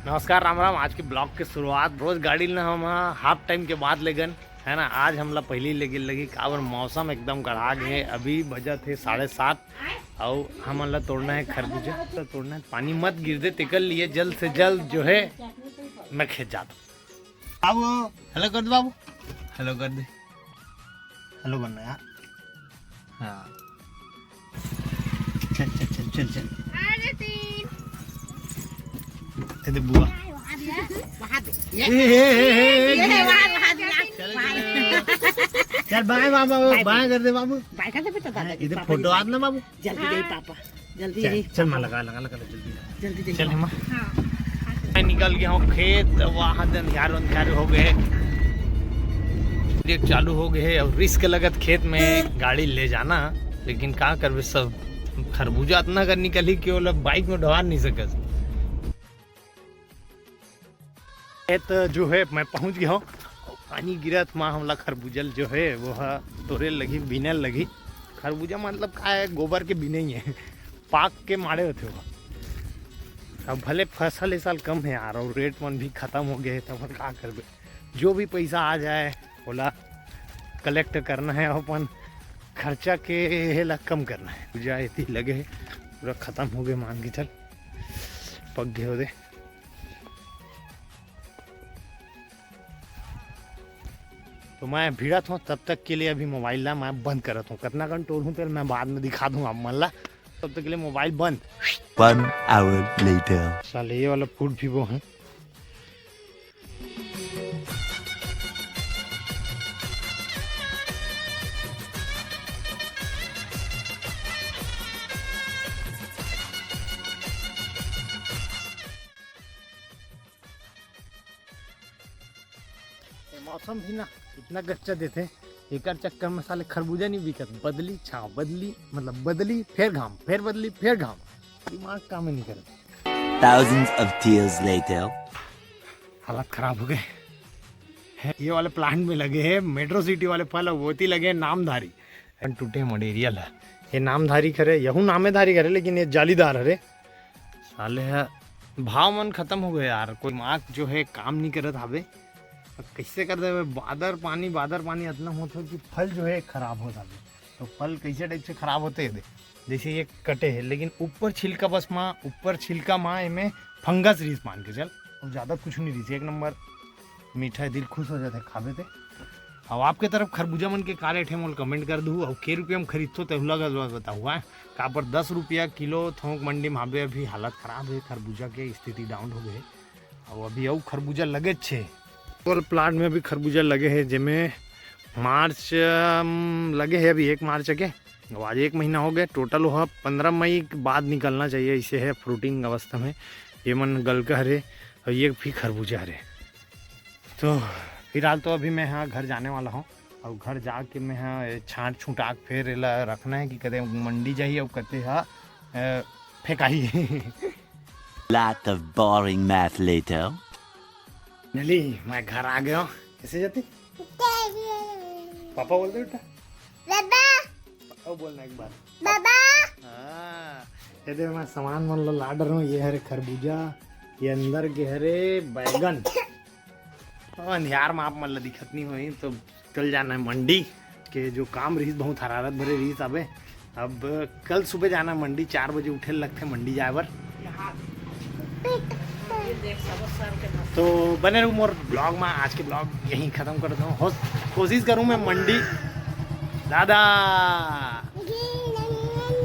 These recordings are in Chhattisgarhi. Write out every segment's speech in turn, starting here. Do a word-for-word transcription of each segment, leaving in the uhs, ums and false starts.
नमस्कार, राम राम। आज के ब्लॉग के शुरुआत रोज गाड़ी ल हम हाफ टाइम के बाद लेगन, है ना। आज हमला पहली लेगे लगी, काबर मौसम एकदम गड़ा गे हे। अभी बजत हे साढ़े सात, अउ हमन ला तोड़ना है खरबूजा। तो तोड़ना है, पानी मत गिर दे, तेकर लिए जल्द से जल्द जो है मैं खेत जाता हूँ। बाबू, हेलो कर दे बाबू, हेलो कर दे, हेलो करना यार। हाँ, चल चल चल चल चल। ए दे बुआ। चल बाय मामा, बाय कर दे बाबू। बाय कर दे बेटा, दादा। इधर फोटो आत ना बाबू। जल्दी जाई पापा, जल्दी चल, जाई। चल माँ, लगा लगा लगा, जल्दी लगा। जल्दी जाई चल पापा। हेमा। मैं निकल गया हूँ खेत, वहाँ से अंधियार अंधियार हो गए। ब्रेक चालू हो गए और रिस्क लगत खेत में गाड़ी ले जाना, लेकिन का करबे, सब खरबूजा इतना कर निकली कि वो लोग बाइक में ढोआ नहीं सकत। खेत जो है मैं पहुंच गया हूँ। पानी गिरत माँ हमला खरबूजल जो है वो ह तोरे लगी, बीने लगी। खरबूजा मतलब का है, गोबर के बीने ही है, पाक के माड़े होते हो। अब भले फसल इस साल कम है यार, और रेट मन भी खत्म हो गए, तब हम का करबे। जो भी पैसा आ जाए ओला कलेक्ट करना है, अपन खर्चा के ला कम करना है। पूजा इतनी लगे है, पूरा खत्म हो गए, मान के चल पक गए होते। तो मैं भिड़त हूँ, तब तक के लिए अभी मोबाइल ला मैं बंद करत हूँ। कितना कन टोर हूँ तेल मैं बाद में दिखा दूँ आप मन ला। तब तक के लिए मोबाइल बंद। One hour later. साले ये वाला फूट भी वो है। ये मौसम भी ना इतना गच्चा देते, एकर चक्कर में साले खरबूजा नहीं बिकत। बदली छाव, बदली मतलब बदली, फिर घाम, फिर बदली, फिर घाम। दिमाग काम ही नहीं करता। Thousands of tears later. हालत खराब हो गए। ये वाले प्लांट में लगे हैं मेट्रो सिटी वाले फल, वो ती लगे हैं नामधारी। टूटे मटेरियल है ये नामधारी करे, यहू नामेधारी करे, लेकिन ये जालीदार हरे। साले है भाव मन खत्म हो गए यार, कोई दिमाग जो है काम नहीं करत हावे। अब कैसे कर देवे, बादर पानी, बादर पानी इतना होत हो कि फल जो है खराब हो जावे। तो फल कैसे टाइप से खराब होते हैं दे, जैसे ये कटे है, लेकिन ऊपर छिलका बस माँ, ऊपर छिलका माँ एमे फंगस रिस मान के चल, और ज़्यादा कुछ नहीं रिस। एक नंबर मीठा है, दिल खुश हो जाता है खावे थे। अब आपके तरफ खरबूजा मन के का रेट है, मोल कमेंट कर दू। और के रुपया में खरीदथो तेहुला का जरूरत बताऊँ है। काबर दस रुपया किलो थोक मंडी में हाबे, अभी हालत खराब है, खरबूजा के स्थिति डाउन हो गए। और अभी अउ खरबूजा लगे छे। और प्लांट में भी खरबूजा लगे हैं, जेमे मार्च, अम, लगे है अभी एक मार्च के। अब आज एक महीना हो गया, टोटल वह पंद्रह मई के बाद निकलना चाहिए, इसे है फ्रूटिंग अवस्था में। ये मन गलका हरे और ये भी खरबूजा हरे। तो फिलहाल तो अभी मैं हाँ घर जाने वाला हूँ, और घर जाके मैं हाँ ये छांट छुटा के फिर एला रखना है कि कते मंडी जाही और कते हा, अ, फेंकाही। Lot of boring math later. नली, मैं घर आ गया हूँ। कैसे जाती? पापा बोल दे बेटा। बाबा। पापा बोलना एक बार। बाबा। हाँ। ये दे मैं सामान मन ला ला डर हूँ। ये हरे खरबूजा, ये अंदर के हरे बैगन। तो अंधियार में आप मन ला दिखत नहीं होही, तो कल जाना है मंडी के, जो काम रहीस, बहुत हरारत भरे रहीस। अबे अब कल सुबह जाना है मंडी, चार बजे उठे लगथे मंडी जाए बर। तो बने रहू मोर ब्लॉग में। आज के ब्लॉग यहीं खत्म कर दूँ। हो, कोशिश करूँ मैं मंडी, दादा,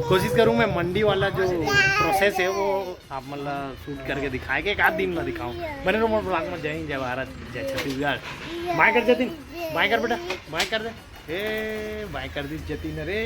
कोशिश करूँ मैं मंडी वाला जो प्रोसेस है वो आप मन ला शूट करके दिखाए के एक आध दिन ला दिखाऊं। बने रहो मोर ब्लॉग में। जय हिंद, जय भारत, जय छत्तीसगढ़। बाय कर जतिन, बाय कर बेटा, बाय कर दे। ए बाय कर दी जतिन रे।